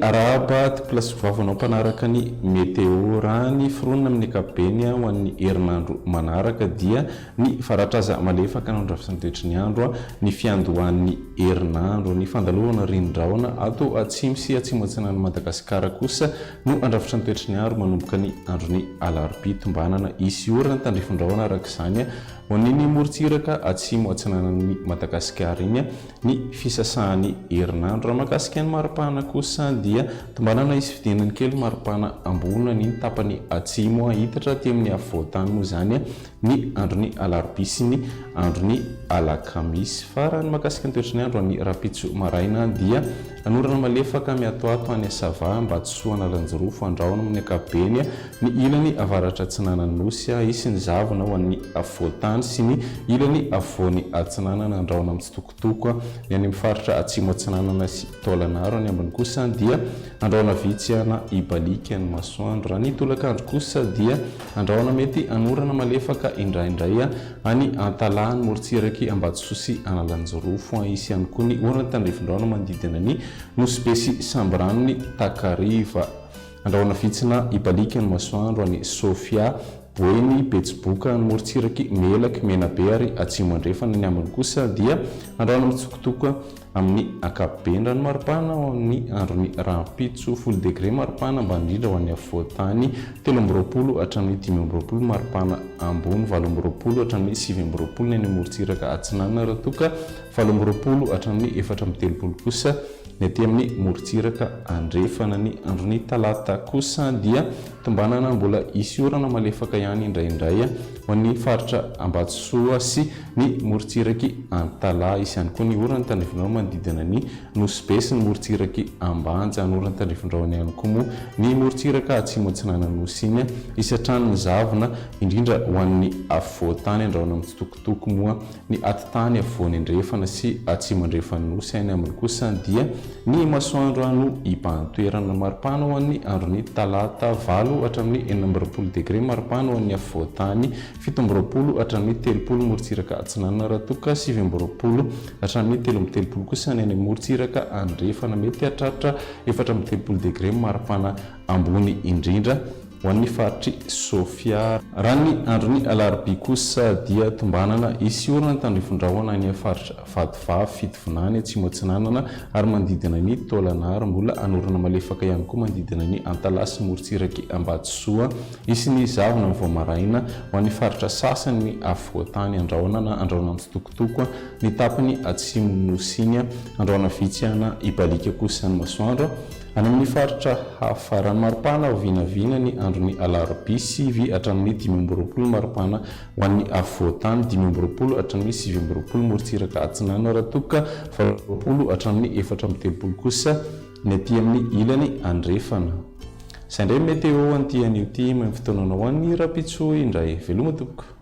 Miarahaba tompolahy sy vavy anao mpanaraka ny Météo. Raha ny fironana amin'ny ankapobeny ho an'ny herinandro manaraka dia ny varatraza malefaka no andrafitry ny toetry ny andro ny fiandohan'ny herinandro. Ny fandalovana ririn-drahona ato atsimo sy atsimo atsinanan'i Madagasikara kosa no andrafitry ny toetry ny andro manomboka ny andron'ny alarobia. Tombanana hisy orana tandrifin-drahona araka izany ho an'iny morontsiraka atsimo atsinanan'i Madagasikara iny. Ny fisasahan'ny herinandro. Raha mahakasika ny maripana kosa dia tombanana hisy fidinany kely maripana ambony an'iny tapany atsimo hiditra aty amin'ny afovoan-tany moa izany ny andron'ny alarobia sy ny andron'ny alakamisy. Fa raha ny mahakasika ny toetry ny andro any rahampitso maraina dia hanorana malefaka miatoato any Sava, Ambatosoa, Analanjirofo, Andrahona amin'ny ankapobeny, ny ilany avaratra atsinanan'ny Nosy, hisy ny zavona ho an'ny afovoan-tany sy ny ilany afovoany atsinanana, Andrahona mitsitokotoko, ny any amin'ny faritra atsimo atsinanana sy Taolagnaro, ny ambiny kosa dia Andrahona vitsy na hibaliaka ny masoandro. Raha ny tolakandro kosa dia Andrahona mety hanorana malefaka indraindray any Antalaha, ny morontsirak'i Ambatosoa sy Analanjirofo. Hisy ihany koa ny orana tandrifin-drahona manodidina ny Nosy Be sy Sambirano ny takariva. Andrahona vitsy na hibaliaka ny masoandro any Sofia, Boeny, Betsiboka, ny morontsirak'i Melaky, Menabe ary Atsimo Andrefana. Ny ambiny kosa dia andrahona mitsokotoko amin'ny ankapobeny. Raha ny maripana ao amin'ny andron'ny rahampitso, folo degre maripana ambany indrindra ho an'ny afovoan-tany, 23 hatramin'ny 25 maripana ambony, 28 hatramin'ny 29 ny any amorontsiraka atsinanana raha toa ka 28 hatramin'ny 34 kosa Ny aty amin'ny morontsiraka andrefana. Ny andron'ny talata kosa dia tombanana mbola hisy orana malefaka ihany indraindray ho an'ny faritra Ambatosoa sy ny morontsirak'i Antalaha. Hisy ihany koa ny orana tandrifindrahona manodidina ny Nosy Be sy ny morontsirak'i Ambanja. Ny orana tandrifindrahona ihany koa moa ny morontsiraka atsimo atsinanan'ny Nosy iny. Hisy hatrany ny zavona, indrindra ho an'ny afovoan-tany. Andrahona mitsitokotoko moa Ny atitany afovoany andrefana sy atsimo andrefan'ny Nosy any aminy kosa dia ny masoandro no hibahan-toerana. Maripana ho an'ny andron'ny talata, valo hatramin'ny 26 degre maripana ho an'ny afovoan-tany, 27 hatramin'ny 30 morontsiraka atsinanana raha toa ka 29 hatramin'ny 33 kosa ny any morontsiraka andrefana. Mety hahatratra 34 degre maripana ambony indrindra. Ho an'ny faritr'i Sofia. Raha ny andron'ny alarobia kosa dia tombanana hisy orana tandrifin-drahona any faritra Vatovavy, Fitovinany, Atsimo Atsinanana ary manodidina ny Taolagnaro. Mbola hanorana malefaka ihany koa manodidina ny Antalaha sy morontsirak'i Ambatosoa. Hisy ny zavona vao maraina ho an'ny faritra sasany ny afovoan-tany Andrahona na Andrahona mitsitokotoko, ny tapany atsimon'ny Nosy iny, Andrahona vitsy na hibaliaka kosa ny masoandro. Any amin'ny faritra hafa, raha ny maripana vinavina ny andron'ny alarobia 9 hatramin'ny 25 maripana ho an'ny afovoan-tany, 25 hatramin'ny 29 morontsiraka atsinanana raha toa ka 28 hatramin'ny 34 kosa ny aty amin'ny ilany andrefana. Izay indray ny météo an'ity anio ity, mahay ny fotoananao ho an'ny rahampitso indray. Veloma tompoko.